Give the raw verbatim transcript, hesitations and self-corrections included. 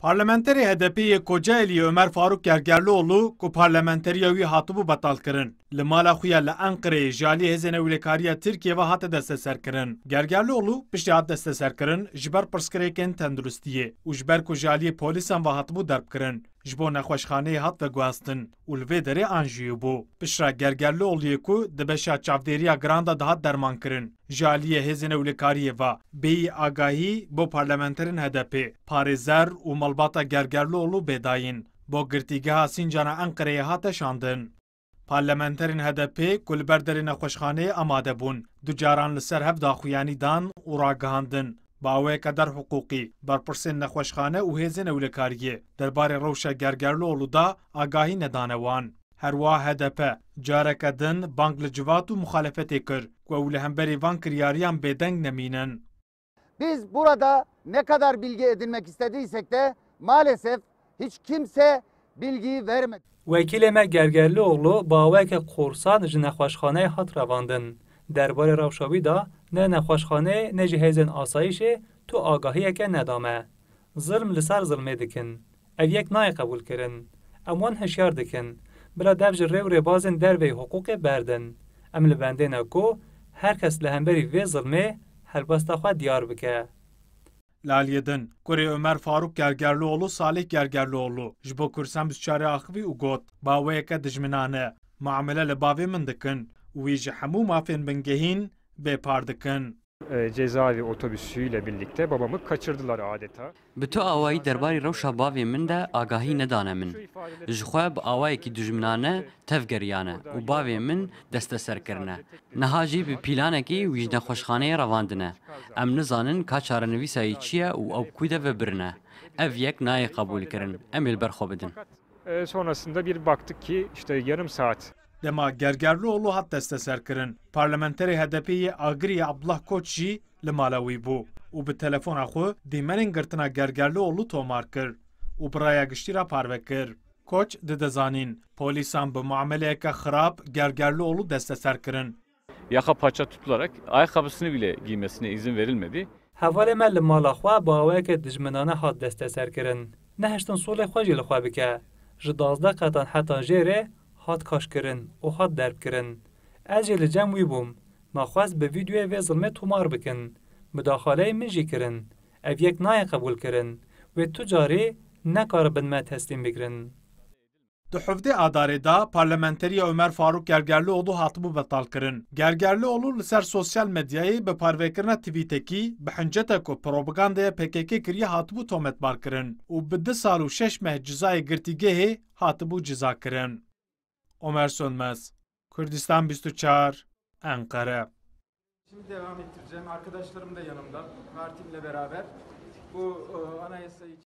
Parlamenterê H D P'ê yê Kocaeliyê Ömer Faruk Gergerlioğlu ku parlamenteriya wî hatibû betalkirin, li mala xwe ya li Enqereyê ji aliyê Hêzên Ewlêkariya Tirkiyê ve hate desteserkirin. Gergerlioğlu piştî hat desteserkirin ji ber pirsgirêkên tenduristiyê û ji ber ku ji aliyê polîsan ve hatibû derbkirin, ji bo nexweşxaneyê hat veguhestin û li vê derê anjiyê bû. Piştre Gergerlioğluyê ku di beşa çavdêriya giran de dihat dermankirin, ji aliyê Hêzên Ewlêkariyê ve bêyî agahî bo parlamenterên H D P'ê, parêzer û malbata Gergerlioğlu bê dayîn, bo girtîgeha Sîncana Enqereyê hate şandin. Parlamenterên H D P'ê ku li ber derê nexweşxaneyê amade bûn, du caran li ser hev daxuyanî dan û ragihandin. Bi awayeke derhiqûqî, berpirsên nexweşxane û hêzên ewlekariyê derbarê rewşa Gergerlioğlu de agahî nedane wan. Her wiha H D P careke din bang li civat û muxalefetê kir ku ew li hemberî van kiryariyan bêdeng nemînin. Biz burada ne kadar bilgi edinmek istediysek de maalesef hiç kimse bilgiyi vermedi. Wekîlê me Gergerlioğlu bi awayeke korsan ji nexweşxaneyê hat revandin. Derbarê rewşa wî de ne nexweşxaneyê ne jî hêzên asayîşê tu agahiyeke neda me. Zilm li ser zilmê dikin. Ev yek nayê qebûlkirin. Em wan hişyar dikin. Bila dev ji rê û rêbazên derveyî hiqûqê berdin. Em li bendê ne ku her kes li hemberî vê zilmê helwesta xwe diyar bike. Li aliyê din, kurê Ömer Faruk Gergerlioğlu Salih Gergerlioğlu ji bo Kursan bîst û çar axivî û got, baweyeke dijminane muamele li bavê min dikin û wî ji hemû mafên bingehîn bêpar dikin. E, cezaevi otobüsüyle birlikte babamı kaçırdılar adeta. Bi tu awayî derbarî rewşa bavê min de agahî nedane min. Ji xwe bi awayekî dijminane tevgeriyane û bavê min desteser kirine. Niha jî bi pîlanekî wî ji nexweşxaneyê revandine. Em nizanin ka çarenivîsa yê çi ye û ew ku de vebirine. Ev yek nayê qebûlkirin. Em ê li ber xwe bidin. E, sonrasında bir baktık ki işte yarım saat. Dema Gergerlioğlu hat desteserkirin, parlamenterê H D P'ê yê Agiriyê Abdullah Koç jî li mala wî bû û bi telefona xwe dîmenên girtina Gergerlioğlu tomar kir û bi raya giştî re parve kir. Koç dide zanîn, polîsan bi muameleyeke xirab Gergerlioğlu desteser kirin. Yaka paça tutularak ayakkabısını bile giymesine izin verilmedi. Hevalê me li mala xwe bi awayeke dijminane hat desteserkirin. Nehiştin solê xwe jî li xwe bike. Ji dazdeh qetan heta jêrê hat kaşkirin û hat derbkirin. Ez jî li cem wî bûm. Me xwest bi vîdyoyê vê zilmê tomar bikin. Mudaxaleyê min jî kirin. Ev yek nayê qebûlkirin. Wê tu carî nekaribin me teslîm bikirin. Di hevdeh Adarê de parlamenteriya Ömer Faruk Gergerlioğlu hatibû betalkirin. Gergerlioğlu li ser sosyal medyayê bi parvekirina twîtekî bi hincetek ku propagandaya P K K kiriye hatibû tometbarkirin û bi du sal û şeş meh cizayê girtîgehê hatibû cizakirin. Omer Sönmez, Kurdistan bîst û çar, Enqere. Şimdi devam ettireceğim. Arkadaşlarım da yanımda. Partimle beraber bu, e, anayasa için